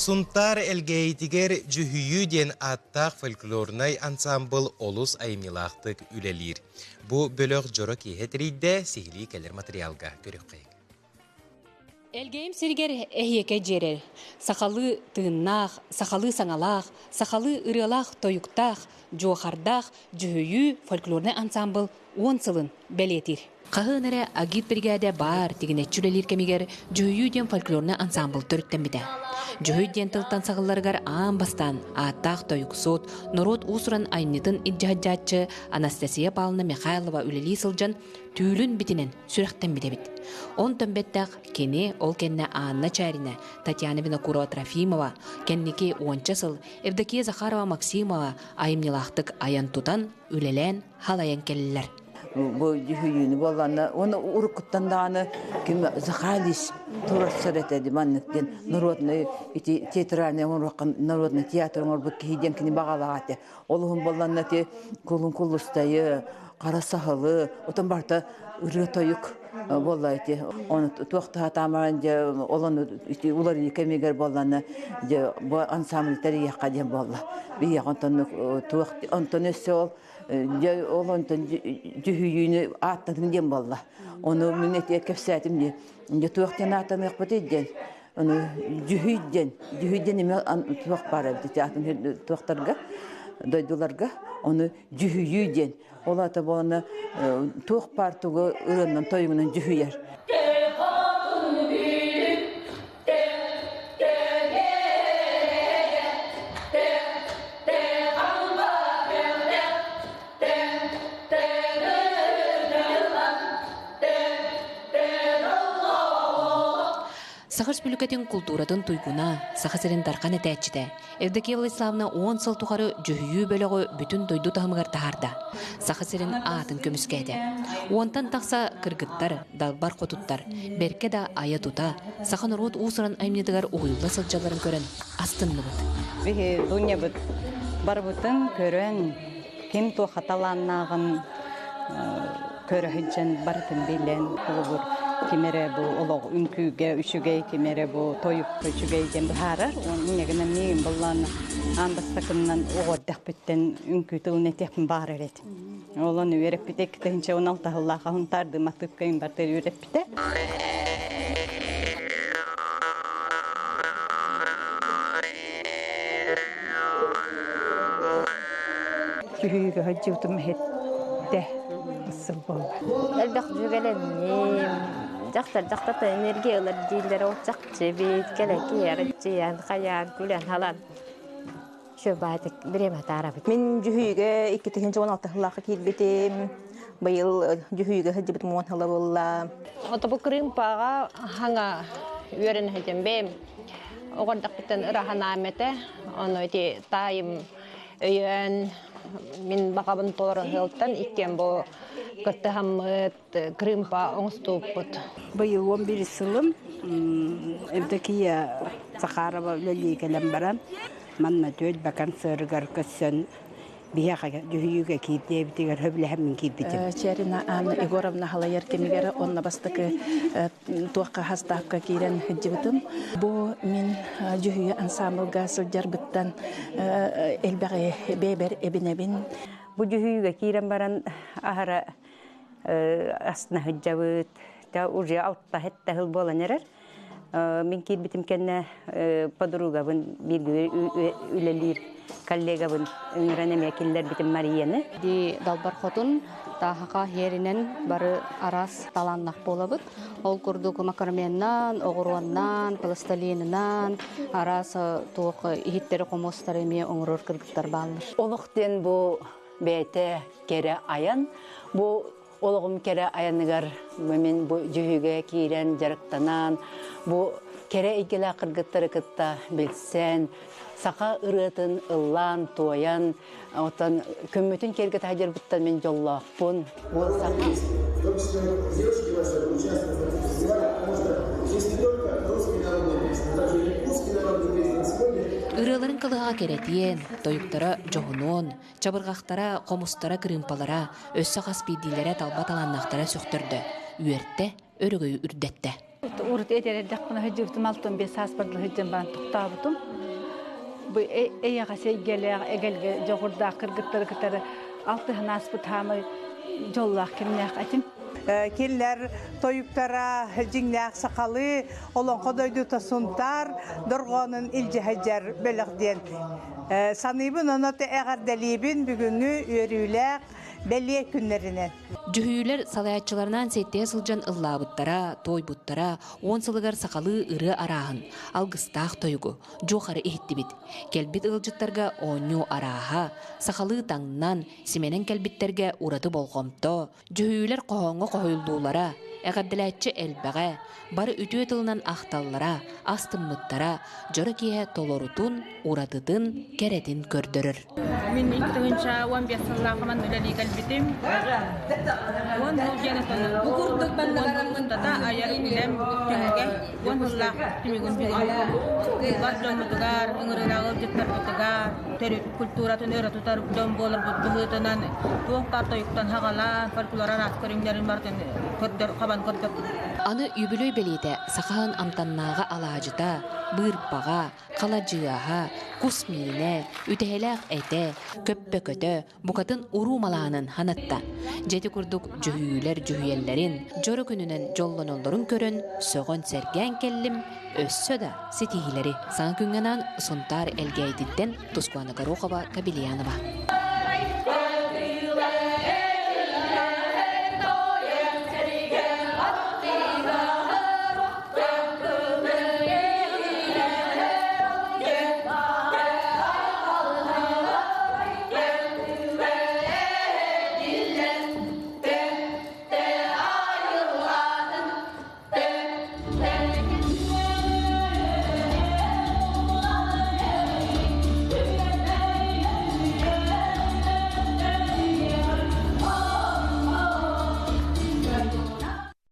Сунтаар Элгээйитигэр Дьүһүйүү диэн ааттаах фольклорнай ансаамбыл олус айымньылаахтык үлэлиир. Бу бөлөх дьоро киэһэ тэрийдэ, сиһилии кэлэр материалга көрүөххэйиҥ. Элгээйим сиригэр эһиэкэ дьиэрэр, сахалыы тыыннаах, сахалыы саҥалаах, сахалыы ырыалаах-тойуктаах, дьуохардаах Дьүһүйүү фольклорнай ансаамбыл уон сылын бэлиэтиир. Хаһыан эрэ агитбиригээдэ баар тигинэччи үлэлиир кэмигэр Дьүһүйүү диэн фольклорнай ансаамбыл төрүттэммитэ. Дьүһүй диэн тылтан саҕылларыгар аан бастаан ааттаах тойуксут, норуот уус-уран айымньытын илдьэ сылдьааччы Анастасия Павловна Михайлова үлэлии сылдьан түүлүн битинэн сүрэхтэммит эбит. Онтон бэттэх кини ол кэннэ Анна Чарина, Татьяна Винокурова-Трофимова, кэнники уонча сыл Евдокия Захарова-Максимова айымньылаахтык айан-тутан, үлэлээн, халайан кэллилэр. Бу дьүһүйүүнү буолланна уонна уруккуттан даҕаны ким Захалис туруорсар этэ маннык диэн народный ити театральный оҥоруохха народный театр оҥорбут киһи диэн кини баҕалаах этэ. Ол уһун буолланна ити кулун куллустайы, хара саһылы, отон барыта ырыа-тойук буолла ити. Оны туох таһатаамаран дьэ олону ити уларыы кэмигэр буоллана дьэ бу ансамбль тэрийиэххэ диэн буолла. Биһиэхэ онтон туох онтон өссө ол Дьэ ол онтон дьүһүйүүнү ааттатын диэн буолла. Ону мин этиэ кэпсээтим дии. Дьэ туох диэн ааттаныахпытый диэн. Ону дьүһүй диэн. Дьүһүй диэн эмиэ туох баар эбит ити атын туохтарга дойдуларга. Ону дьүһүйүү диэн. Ол аата буолана туох баар тугу ырыаннан тойугунан дьүһүйэр. Саха Республикатын култууратын туйгуна, Саха сирин дархан этээччитэ Евдокия Владиславовна уон сыл тухары дьүһүйүү бөлөҕү бүтүн дойду таһымыгар таһаарда, Саха сирин аатын көмүскээтэ. Уонтан тахса кыргыттар, далбар хотуттар, бэркэ да айа-тута, саха норуот уус-уран айымньытыгар уһуйулла сылдьалларын көрөн астынныбыт. Биһи Дунябыт барыбытын көрөн, ким туохха талааннааҕын көрө сылдьан барытын билэн, холобур, ким эрэ бу олох үҥкүүгэ үчүгэй, ким эрэ бу тойукка үчүгэй диэн быһаарар. Уонна инньэ гынан миигин былаан аан бастакыннан оҕо эрдэхпиттэн үҥкүү тылын этиэхпин баҕарар этим. Ол ону үөрэппитэ 2016 сыллаах Хунтаардыы матыыпка барыта үөрэппитэ. Дьүһүйүүгэ сылдьыбытым иһиттэ сыл буолла. Элбэх дьүгэлэнним. Дьахтар дьахтартан энергия ылар дииллэр ол чахчы эбит. Кэлэкиэр, дьиэн, хайаан, күлэн-халан. Шөбаатык бириэмэ атаарабыт. Мин дьүһүйүүгэ 2016 сыллаахха киирбитим. Быйыл дьүһүйүүгэ сылдьыбытым уон сыла буолла. Ото бу Крымпаҕа хаҥа үөрэнэ сылдьан бэйэм оҕордохпуттан ыраһанаам этэ. Ону ити таайым өйөөн мин баҕабын толоро сылтан иккиэн бу кыттыһаммыт Крымпа оҥостубуппут. Быйыл 11 сылым Евдокия Захарова үлэлии кэлэн баран манна түөлбэ концерыгар көрсөн биһиэхэ дьүһүйүүгэ киирдиэбитигэр сөбүлэһэммин киирбитим. Чээрина Анна Егоровна халайар кэмигэр онно бастакы туохха хастаапка киирэн сылдьыбытым. Бу мин дьүһүйүү ансаамбылга сылдьарбыттан элбэҕи бэйэбэр эбинэбин. Бу дьүһүйүүгэ киирэн баран аһара астына сылдьабыт. Уже алта сэттэ сыл буолан эрэр. Мин киирбитим кэннэ подругабын бииргэ үлэлиир коллегабын ыҥыран эмиэ киллэрбитим Марияны. Ди Далбар Хотун тааһаха иһэринэн бары араас талааннах буолабыт. Ол курдук макраменнан, оҕуруоннан, пластилинынан араас туох иһиттэри хомуостары эмиэ оҥорор кыргыттар бааллар. Олох диэн бу бэйэтэ кэрэ айан. Бу олоҕум кэрэ айаныгар мин бу дьүһүгэ киирэн дьарыктанан, бу кэрэ эйгэлээх кыргыттары кытта билсэн, саха ырыатын ыллаан, туойан, оттон күммүтүн киэргэтэ сылдьарбыттан мин дьоллоохпун. Бу саха Ырыаларын кылыһаҕа кэрэтиэн, тойуктара дьоһунуон, Чабырҕахтара, хомустара, кырыымпалара, өссө хас биирдиилэрэ талба талааннаахтара сөхтөрдө, үөртэ, өрөгөйү үрдэттэ. Урут эдэр эрдэхпинэ сылдьыбытым 65 сааспар сылдьан баран тохтообутум. Бу эйэҕэс эйгэлээх, эгэлгэ дьоҕурдаах кыргыттары кытары алтыһан ааспыт хаамай дьоллоох кэмнээх этим. Кинилэр тойуктара дьиҥнээх сахалыы олоҥхо дойдута Сунтаар дорҕоонун илдьэ сылдьар бөлөх диэн саныыбын, ону эҕэрдэлиибин бүгүҥҥү үөрүүлээх бэлиэ күннэринэн. Дьүһүйүүлэр салайааччыларынаан сиэттиһэ сылдьан ыллаабыттара, туойбуттара, уон сылыгар сахалыы ырыа арааһын, алгыстаах тойугу, дьуохары иһиттибит. Кэлбит ыалдьыттарга оонньуу арааһа, сахалыы таҥнан, симэнэн кэлбиттэргэ ураты болҕомто, Дьүһүйүүлэр хоһооҥҥо хоһуйуллуулара, эҕэрдэлээччи элбэҕэ, бары үтүө тылынан ахталлара, астыммыттара дьоро киэһэ толорутун, уратытын, кэрэтин көрдөрөр. Мин 2015 сыллаахха манна үлэлии кэлбитим. Уон сыл диэн бу курдук устата айар үлэм түмүгэ уон сыллаах түмүгүн бүгүн бар дьоммутугар, ыҥырыылаах ыалдьыттарбытыгар, төрүт культуратын өрө тутар дьон буоларбыт быһыытынан туох баар тойуктан хаҕалаан фольклор араас көрүҥнэрин барытын көрдөр хабан көрдөрбүт. Аны үбүлүөй бэлиэтэ сахаһын амтаннааҕы алаадьыта, быырпаҕа, халадьыаһа, кус миинэ, үтэһэлээх этэ, көппөкөтө, букатын уруу малаанын ханатта. Дьэ ити курдук дьүһүйүүлэр дьүһүйэллэрин, дьоро күнүнэн дьоллоноллорун көрөн, сөҕөн-сэргээн кэллим, өссө да ситиһиилэри. Саҥа күҥҥэ анаан Сунтаар Элгээйититтэн Тускуана Горохова, Кабельянова.